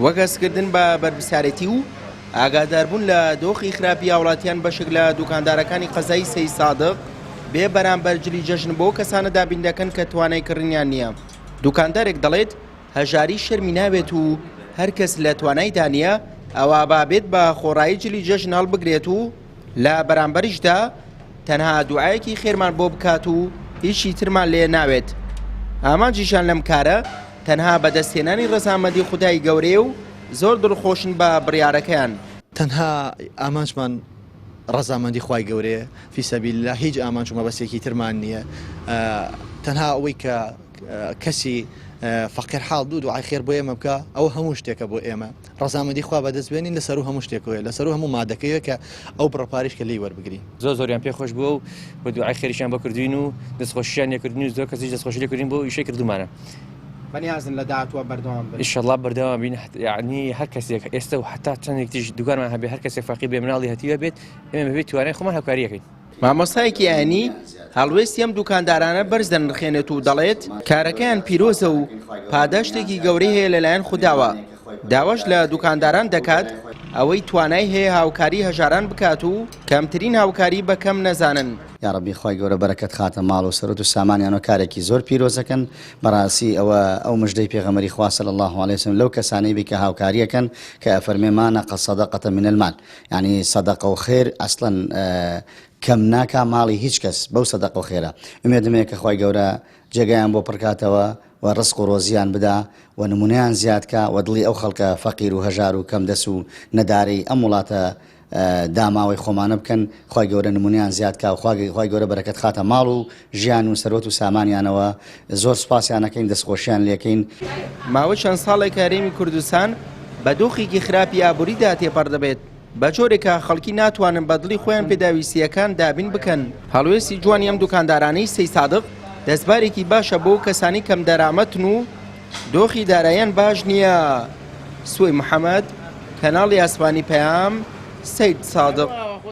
وەک هەستکردن بە بەرپرسیارێتی و ئاگاداربوون لە دۆخی خراپی هاوڵاتیان بەشێک لە دوکاندارەکانی قەزای سەیدسادق بێ بەرامبەر جلی جەژن بۆ کەسانە دابین دەکەن کە توانای کڕینیان نییە. دوکاندارێک دەڵێت، هەژاری شەرمی ناوێت و هەر کەس لە توانایدا نییە ئەوا با بێت بە خۆڕایی جلی جەژن هەڵبگرێت و لە بەرامبەریشدا تەنها دوعایەکی خێرمان بۆ بکات و هیچی ترمان لێ ناوێت. ئامانجیشیان لەم کارە تەنها بەدەستهێنانی ڕەزامەندی خودای گەورەیە و زۆر دڵخۆشن بە بڕیارەکەیان. تەنها ئامانجمان ڕەزامەندی خوای گەورەیە فی سبیل اللە هیچ ئامانج و مەبەستێکی ترمان نییە تەنها ئەوەی کە کەسی فەقیر حاڵ دوو دوعای خێر بۆ ئێمە بکە ئەو هەموو شتێکە بۆ ئێمە ڕەزامەندی خوا بەدەست بێنین لە سەرو هەموو شتێکەوەیە لە سەرو هەموو مادەکەیە کە ئەو بڕە پارەیش کە لێی وەربگرین. زۆر زۆریان پێ خۆش بووە و و دوعای خێریشیان بۆ کردوین و دەستخۆشیشیان لێ کردوین و زۆر کەسیش دەستخۆشی لێ کردوین بۆ ئەو ئیشەی کردوومانە. بەنیازن لە داهاتووە بەردەوام بن؟ ئیشەڵا بەردەوام بین یەعنی هەر کەسێک ئێستە و هەتا چەندێک تریش دوکانمان هەبێ هەر کەسێک فەقیر بێ مناڵی هەتیوە بێت ئێمە بەپێی توانای خۆمان هاوکاری ئەکەین. مامۆستایەکی ئاینی هەڵوێستی ئەم دوکاندارانە بەرز دەنرخێنێت و دەڵێت، کارەکەیان پیرۆزە و پاداشتێکی گەورەی هەیە لەلایەن خوداوە، داواش لە دوکانداران دەکات ئەوەی توانای هەیە هاوکاری هەژاران بکات و کەمترین هاوکاری بە کەم نەزانن. یاڕەبی خوای گەورە بەرەکەت خاتە ماڵ و سەروەت و سامانیان و کارێکی زۆر پیرۆزەکەن بەڕاستی ئەوە ئەو مژدەی پێغەمبەری خوا صلی اللە علیە وسلم لەو کەسانەی بی کە هاوکاریەکەن کە ئەفەرمێ ما نقص صدقە من المال یانی سەدەقە و خێر ئەسڵەن کەم ناکا ماڵی هیچ کەس بەو سەدەقە و خێرە ئومێدم هەیە کە خوای گەورە جێگایان بۆ پڕکاتەوە و ڕزق و ڕۆزیان بدا و نمونەیان زیاد کا و دڵی ئەو خەڵکە فەقیر و هەژار و کەم دەس و نەدارەی ئەم وڵاتە داماوەی خۆمانە بکەن خوای گەورە نمونەیان زیاد کا و خوای گەورە بەرەکەت خاتە ماڵ و ژیان و سەروەت و سامانیانەوە زۆر سوپاسیان ئەکەین دەستخۆشیان لێکەین. ماوەی چەند ساڵێکە هەرێمی کوردستان بە دۆخێکی خراپی ئابووریدا تێپەڕ دەبێت، بە جۆرێک کە خەڵکی ناتوانن بە دڵی خۆیان پێداویستییەکان دابین بکەن. هەڵوێستی جوانی ئەم دوکاندارانەی سەیدسادق دەستبارێکی باشە بۆ کەسانی کەمدەرامەتن و دۆخی داراییان باش نییە. سوەی محەمەد، کەناڵی ئاسمانی پەیام، سەیدسادق.